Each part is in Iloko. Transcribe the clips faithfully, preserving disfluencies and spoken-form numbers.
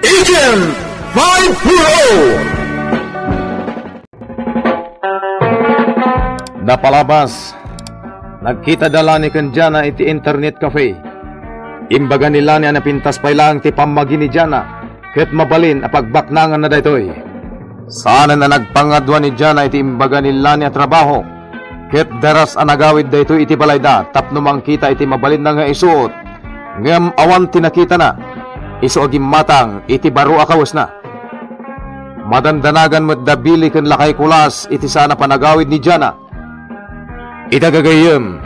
Agent five four oh! Napalabas, nagkita da la ni ken Jana iti internet cafe. Imbaga ni Lani a napintas pay laeng ti pammagi ni Jana, ket mabalin a pagbaknanganna daytoy. Saanen a nagpangadua ni Jana iti imbaga ni Lani a trabaho, ket daras a nagawid daytoy iti balayda tapno mangkita iti mabalinna nga isuot, ngem awan ti nakitana, isu a gimmatang iti baro a kawesna. Madandanagan met da Billy ken lakay Kulas iti saan a panagawid ni Jana. Ita gagayyem,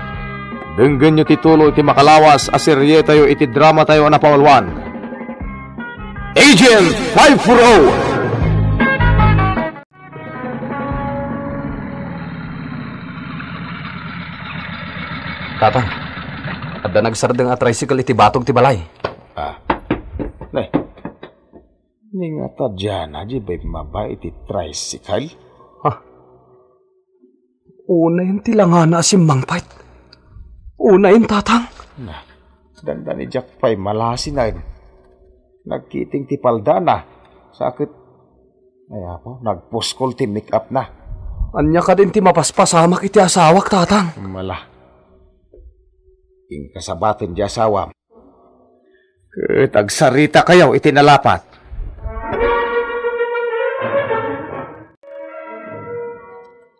denggenyo ti tulo iti makalawas a serietayo iti dramatayo a napaulwan, Agent five four oh! Tatang, adda nagsardeng a tricycle iti batog ti balay. Ah. Ne. Ni nga ta Jana di bay maba iti tricycle? Ha? Unayen ti langana a simmangpet. Unayen, Tatang. Na, dandani diak pay malasinen. Nagkiting ti paldana. Sa ket, ay apo, nagpuskol ti make-up na. Ania kadin ti mapaspasamak iti asawak, Tatang? Mala. Inkasabaten di asawam. Ket agsarita kayo iti nalapat.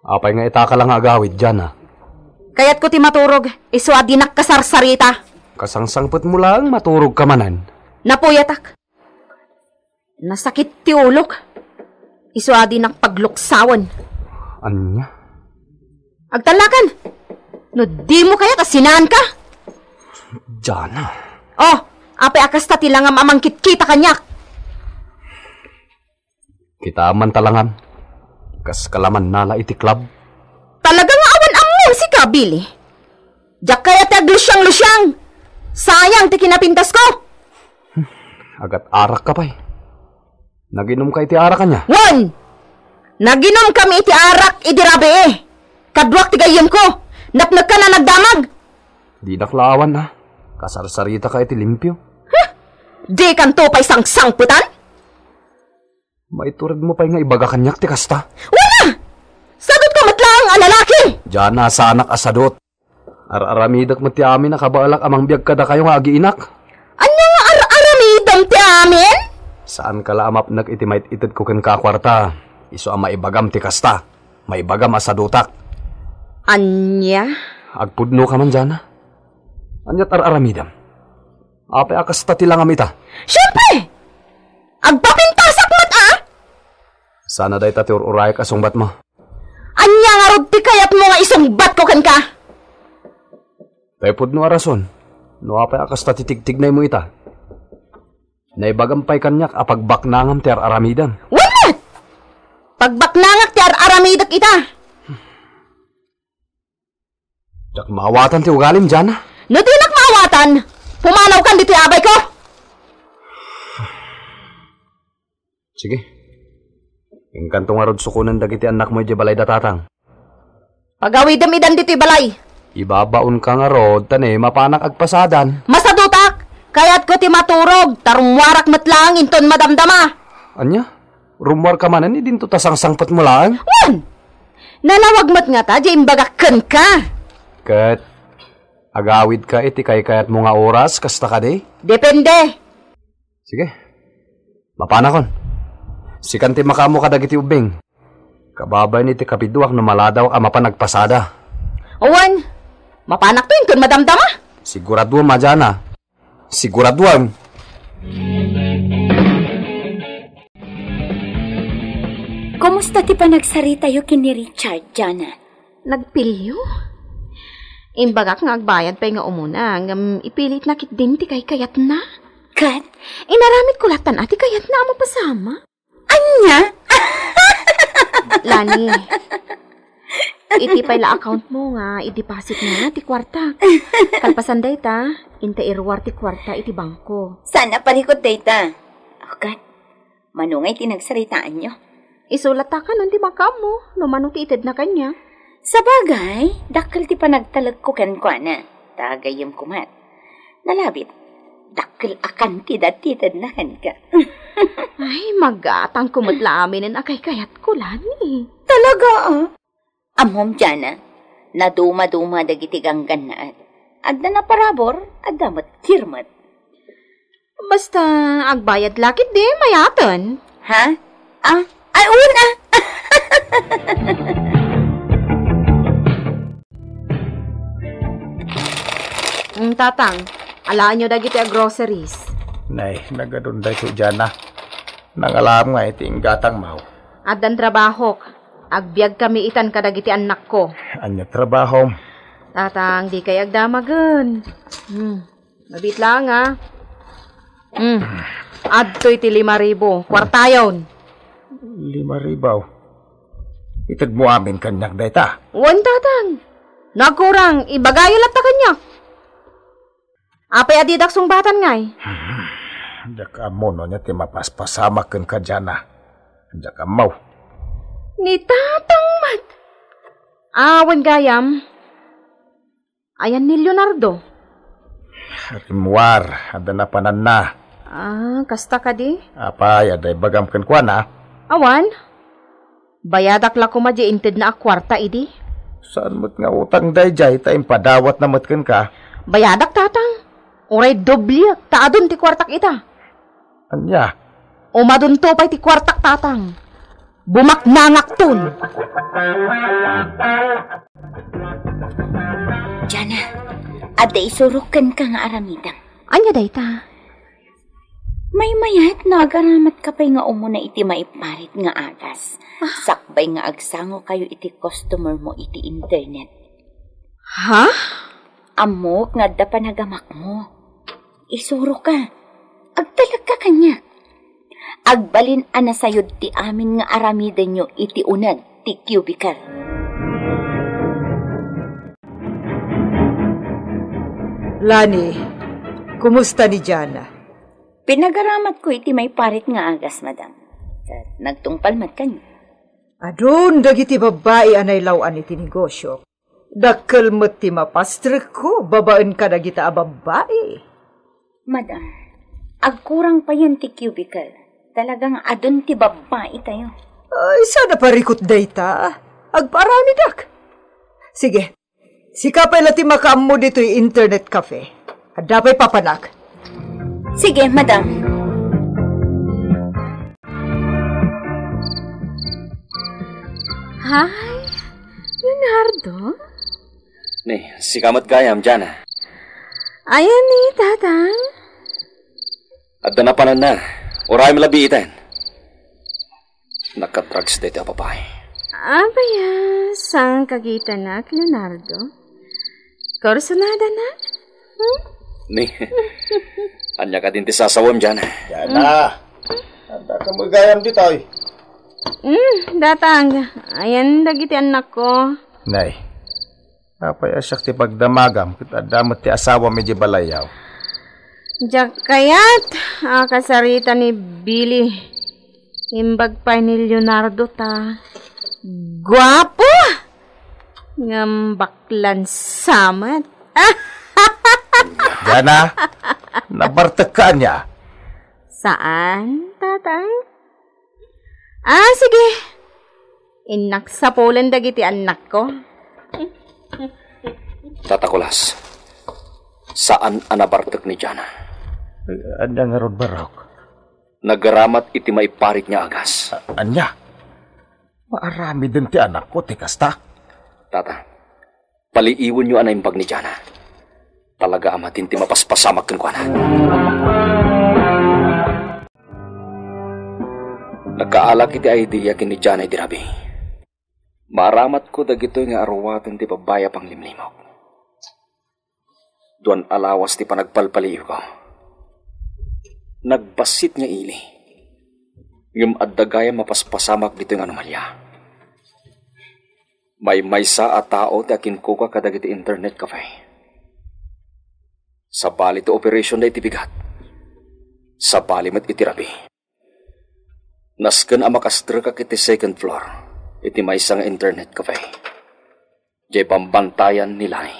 Apay nga itaka la nga agawid, Jana? Kayatko ti maturog, isu a dinak kasarsarita. Kasangsangpetmo laeng maturogka manen. Napuyatak. Nasakit ti ulok. Isu a dinak pagluksawen. Ania? Agtallakan! No dimo kayat a sinaanka! Jana. Oh, apay a kasta ti langam a mangkitkita kaniak? Kitaem man ta langam. Kas kalaman nala iti club. Talaga nga awan ammom sika, Billy. Diak kayat ti aglusiang-lusiang. Sayang ti kinapintasko. Agat-arakka pay. Naginumka iti arak ania? Wen! Naginumkami iti arak idi rabii. Kaduak ti gayyemko. Napnekkan a nagdamag. Dinak la awan a. Kasarsaritaka iti limpio. Huh! Dikanto pay sangsangpetan? Maituredmo pay nga ibaga kaniak ti kasta? Wala! Sadutko met laeng a lalaki! Diana, saanak a sadut. Ar-aramidek met ti amin a kabaelak a mangbiag kadakayo nga agiinak. Ania nga ar-aramidem ti amin? Saanka la a mapnek iti mait-itedko kenka a kuarta. Isu a maibagam ti kasta. Maibagam a sadutak. Ania? Agpudnoka man, Jana. Aniat ar-aramidem? Apay a kasta ti langam ita? Siempre! Agpapintasak met a! Sana dayta ti ur-urayak a sungbatmo. Ania ngarud ti kayatmo nga isungbatko kenka? Tay pudno a rason no apay a kasta ti tigtignaymo ita. Naibagam pay kaniak a pagbaknangam ti ar-aramidem. Wen met! Pagbaknangak ti ar-aramidek ita. Diak maawatan ti ugalim, Jana. No dinak maawatan, pumanawkan ditoy abayko. Sige. Inkanto ngarud sukonen dagiti annakmo idiay balayda, Tatang. Pagawidem idan ditoy balay. Ibabaonka ngarud, ta ne, mapanak agpasadan. Masadutak! Kayatko ti maturog, ta rummuarak met laeng inton madamdama. Ania? Rummuarka manen idinto ta sangsangpetmo laeng? Wen! Nalawag met ngata diay imbagak kenka. Ket agawidka iti kaykayatmo nga oras, kasta kadi? Depende. Sige. Mapanakon. Sikan ti makaammo kadagiti ubbing. Kababain iti kabiduak no maladawak a mapan agpasada. Awan. Mapanakto inton madamdama. Siguraduam a Jana. Siguraduam. Kumusta ti panagsaritayo ken ni Richard, Jana? Nagpilio? Imbagak nga agbayad pay nga umuna, ngem ipilitna ketdin ti kaykayatna. Ket? Inaramidko latan a ti kayatna a mapasamak. Ania? Lani, iti pay la accountmo nga i-depositna ti kuarta. Kalpasan dayta, inta iruar ti kuarta iti bangko. Saan a parikut dayta? O ket, mano ngay ti nagsaritaanyo? Isu latta kanon ti makaammo no mano ti itedna kaniak. Sabagay, dakkel ti panagtalekko kenkuana. Ta gayyemko met. Nalabit, dakkel a kantidad ti itedna kenka. Ay, magatangko met la aminen a kaykayatko, Lani. Talaga, ah? Ammom, Jana, naduma-duma dagiti ganggannaet. Adda naparabur, adda met kirmet. Basta agbayad la ketdi, mayaten. Ha? Ah? Ay, una! Mm, Tatang, alaenyo dagiti a groceries. Nay, nagadun daytoy, Jana. Nangalaam nga iti inggatang maw. Addan trabahok. Agbiagkami itan kadagiti annakko. Ania trabahom? Tatang, dikay agdamagen. Hmm. Mabit lang, ah. Hmm. Adtoy ti lima ribu. Kuartayon. Lima ribu? Itedmo amin kaniak dayta? Wen, Tatang. Nagkurang, ibagayo latta kaniak. Apay a didak sungbatan ngay? Diak ammo no ania ti mapaspasamak kenka, Jana. Diak ammo. Ni Tatang met. Awan gayam. Ayan ni Leonardo? Rimmuar, adda napananna. Ah, kasta kadi? Apay, adda ibagam kenkuana? Awan. Bayadak la koma di intedna a kuarta idi. Saan met nga utang daydiay ta impadawatna met kenka? Bayadak, Tatang. Uray doble ta adun ti kuartak ita. Ania? Umadunto pay ti kuartak, Tatang. Bumaknangakton. Jana, adda isurok kenka nga aramidem. Ania dayta? Maymayat no agaramatka pay nga umuna iti maiparit nga agas. Ah. Sakbay nga agsangokayo iti customer mo iti internet. Ha? Ammok nga adda panagamakmo. Isuroka. Agtalekka kaniak. Agbalin a nasayod ti amin nga aramidenyo iti uneg ti cubicle. Lani, kumusta ni Jana? Pinagaramatko iti maiparit nga agas, madam. Ket nagtungpal met kaniak. Adun dagiti babbai a nailaw-an iti negosio. Dakkel met ti mapastrekko babaen kadagita a babbai. Madam, agkurang payen ti cubicle. Talagang adun ti babbai tayo. Ay, saan a parikut dayta? Agpaaramidak. Sige, sika pay la ti makaammo ditoy internet cafe. Adda pay papanak. Sige, madam. Hi, Leonardo? Ni, sika met gayam, Jana. Ayan ni, Tatang. Adda napananna. Uray, malabi iten. Nakadrugs daytoy a babai. Apay a, saan kagitanak, Leonardo? Kursunada na? Hmm? Ni, ania kadin ti sasawem, Jana? Jana, adda ka met gayam ditoy? Hmm, Tatang, ayan dagiti annakko. Nay, apay a siak ti pagdamagam ket adda met ti asawam idiay balayyo? Diak kayat a kasarita ni Billy. Imbag pay ni Leonardo ta guapo! Ngem baklansa met. Jana, nabartekka ania? Saan, Tatang? Ah, sige. Innak sapulen dagiti annakko. Tata Kulas, saan a nabartek ni Jana. Ania ngarud, Barok? Nagaramat iti maiparit nga agas. A-, ania? Maaramiden ti anakko ti kasta? Tata, paliiwenyo a naimbag ni Jana. Talaga a matin ti mapaspasamak kenkuana. Nagkaalak iti idea ken ni Jana idi rabii. Maaramatko dagitoy nga aruaten ti babbai a panglimlimok. Duan a lawas ti panagpalpaliiwko. Nagbassit nga ili. Ngem adda gayam mapaspasamak ditoy nga anomalia. Maymaysa a tao ti akinkukua kadagiti internet cafe. Sabali ti operasionna iti bigat. Sabali met iti rabii. Nasken a makastrekak iti second floor, iti maysa nga internet cafe. Diay bambantayan ni Lani.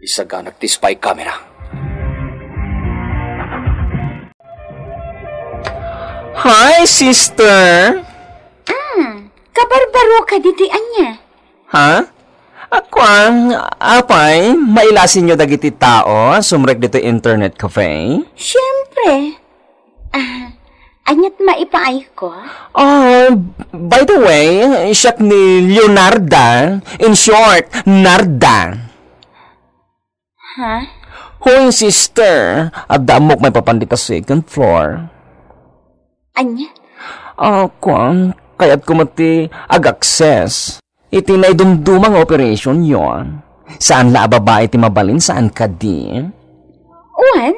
Isaganak ti spy camera. Hi, sister! Ah, kabarbaro ka ditoy ania? Ha? Akuan, apay, mailasinyo dagiti tao a sumrek ditoy internet cafe? Siyempre. Ah, aniat maipaayko? Oh, by the way, siak ni Leonarda. In short, Narda. Ha? Hoy, sister, adda ammok maipapan dita second floor. Ania? Ah, kuan, kayatko met ti ag-access iti naidumduma nga operationyo. Saan la a babai ti mabalin, saan kadi? Wen,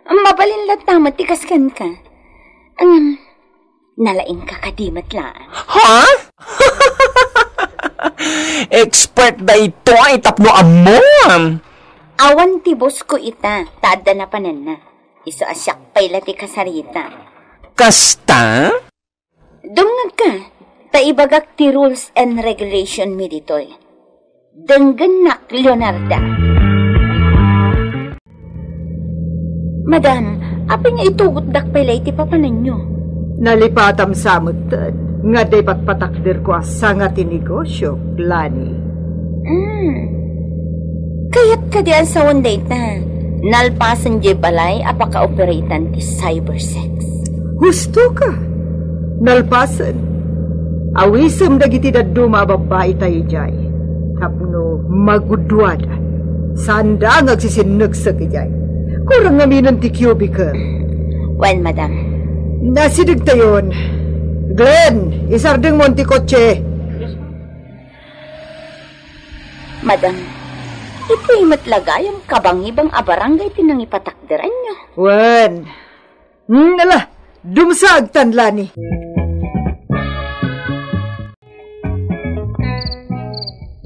mabalin latta met ti kas kenka. Ngem, nalaingka kadi met laeng. Ha? Expert daytoy tapno ammom. Awan ti boss ko ita, ta adda napananna. Isu a siak pay la ti kasarita. Kasta? Dumngegka, ta ibagak ti rules and regulation mi ditoy. Denggennak, Leonarda. Madam, apay nga itugotdak pay la iti papananyo? Nalipatam sa metten nga adda ipatpatakderko a sanga ti negosio, Lani. Hmm. Kayat kadi a sawen dayta, nalpasen diay balay a pakaoperetan ti cybersex. Husto ka. Nalpasen. Awisem dagiti dadduma a babbai tayo diay. Tapno magudduada. Saanda nga agsisinneksek idiay. Kurang ngaminen ti cubicle. Wen, madam. Nasideg tayon. Glenn, isardengmo ti kotse. Madam, idiay met la gayam kabangibang a barangay ti nangipatakderanyo. Wen. Hmm, ala, dumsa agtan, Lani.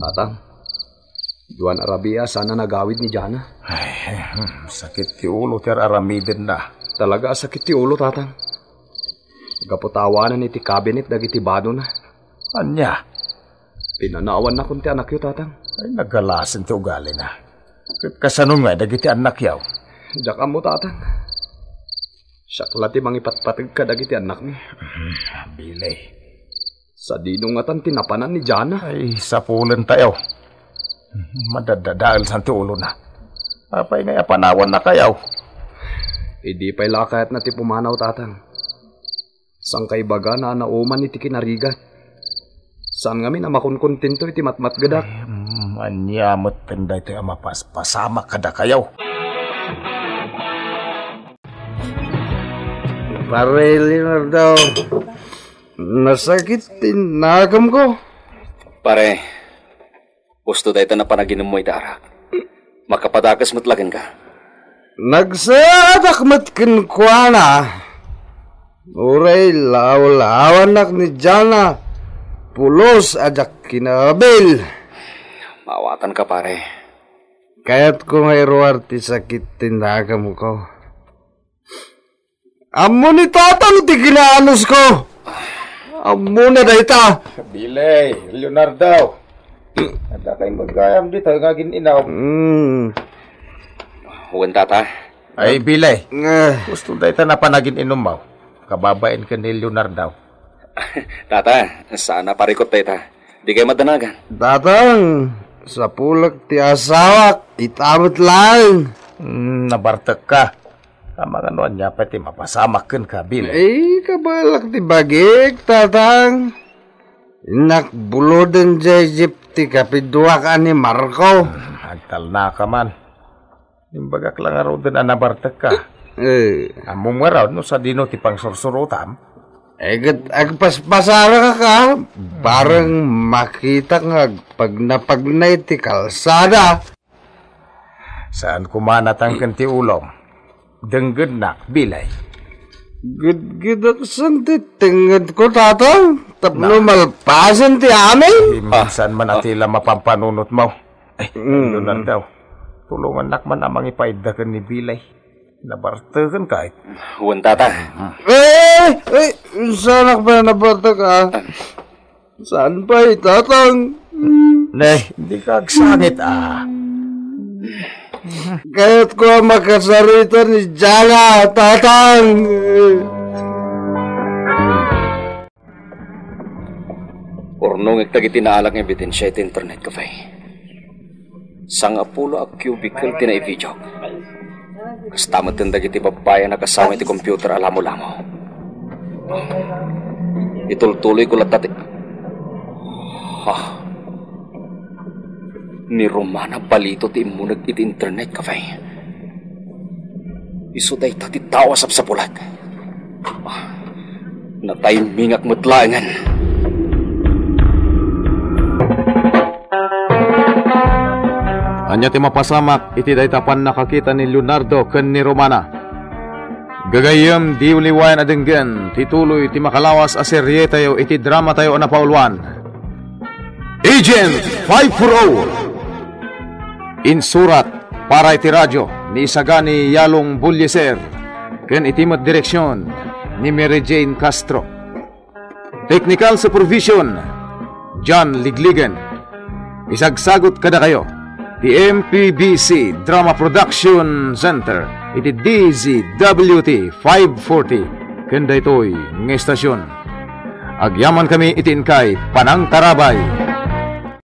Tatang, duan a rabii a saan a nagawid ni Jana. Ay, hmm, sakit ti ulo ti ar-aramidenna. Talaga a sakit ti ulo, Tatang. Gapu ta awanen iti kabinet dagiti badona. Ania? Pinanawannakon ti anakyo, Tatang. Ay, nagalasen ti ugalina. Ket kasano ngay dagiti annakyo? Diak ammo, Tatang. Siak la ti mangipatpateg kadagiti annakmi. Hmm, bilay. Sadino ngatan ti napanan ni Jana? Ay, sapulentayo. Madaddadaelsan ti ulona. Apay ngay a panawannakayo? Idi pay la kayatna ti pumanaw, Tatang. Saan kaibagana a nauman iti kinarigat. Saan ngamin a makonkontento iti matmatgedak. Ay, mm, ania metten daytoy a mapaspasamak kadakayo? Pare Leonardo, nasakit ti nakemko. Pare, husto dayta napanaginummo iti arak. Makapadakes met la kenka. Nagsaadak met kenkuana. Uray lawlawanak ni Jana, pulos a diak kinabil. Maawatanka, pare. Kayatko nga iruar ti sakit ti nakemko. Ammo ni Tatang ti kinaanusko. Ammona dayta. Bilay, Leonardo. Adda kay gayam dita nga agin-inom. Mm. Wen, Tata. Ay, bilay. Eh. Husto dayta napan agin-inommo. Kababain ken ni Leonardo. Tata, saan a parikut dayta. Di kay madanagan. Tatang, sapulek ti asawak, ita met laeng. Hmm, nabartekka. Amangan no ania pay ti mapasamak kenka, bilay. Eh, kabaelak ti bagik, Tatang. Innak buloden jay jeep ti kapiduak a ni Marco. Hmm, agtalnaka man. Imbagak la ngaruden a nabartekka. Eh. Ammom ngarud no sadino ti pangsursurotam? Eh, ket agpaspasarak a, bareng makitak nga agpagnapagnay ti kalsada. Saan koma natangken ti ulom. Denggennak, bilay. Gedgedaksen ti tengngedko, Tatang, tapno Na. malpasen ti amin. Di minsan man a ti la mapampanunotmo. Ay, Mm. Leonardo, tulongannak man a mangipaidda ken ni bilay. Nabartekenka, eh. Wen, Tata. Eh, eh, saanak pay nabartek, ah. Saan pay, Tatang? Ne, dika agsangit, ah. Kayatko a makasarita ni Jana, Tatang. Urnongek dagiti naalak nga ebidensya iti internet cafe. Sangapulo a cubicle ti naibidiok. Kasta metten dagiti babbai a nakasama iti computer a lamo-lamo. Itultuloyko latta ti... Ha? Ni Romana Balito ti immuneg iti internet cafe. Isu dayta ti tao a sapsapulek. Ah, nataymingak met laengen. Ania ti mapasamak iti dayta pannakakita ni Leonardo ken ni Romana? Gagayyem, diyo liwayan a denggen ti tuloy ti makalawas a serietayo iti dramatayo a napauluan, Agent five four oh. Insurat para iti radyo ni Isagani Yalong Bullieser ken iti met direksion ni Mary Jane Castro. Technical supervision, John Ligligen. Isagsagut kadakayo ti M P B C Drama Production Center iti D Z W T five forty ken daytoy nga estasion. Agyamankami iti inkay panangtarabay.